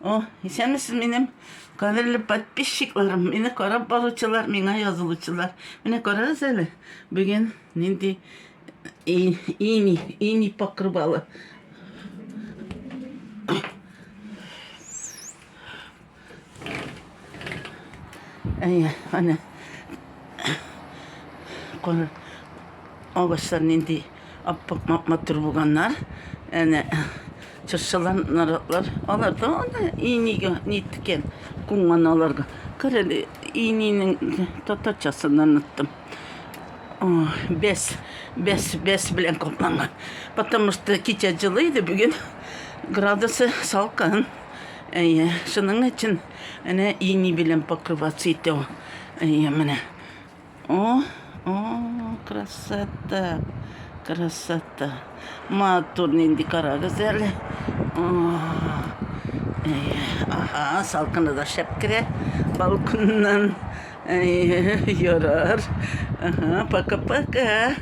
О, исәнмесез минем кадерле подписчикларым, мине карап баручылар, миңа язылучылар. Менә карагыз әле, бүген нинди ини, ини покрывалы. Әйе, әнә. Кара агачлар нинди аппак матур булганнар. Әнә чыршылар, наратлар. Алар да аны инигә ниткән, кунган аларга. Кара әле, ининең татарчасын оныттым. Бәс, бәс, бәс белән капланган. Потому что кичә җылы иде, бүген градусы салкын. Әйе, шуның өчен әнә ини белән покрываться итә ул. Әйе, менә. О, о, красота, красота. Матур нинди карагыз әле. О, әйе, аһа, салкыны да шәп керә балконнан. Әйе, ярар. Ага, пока-пока.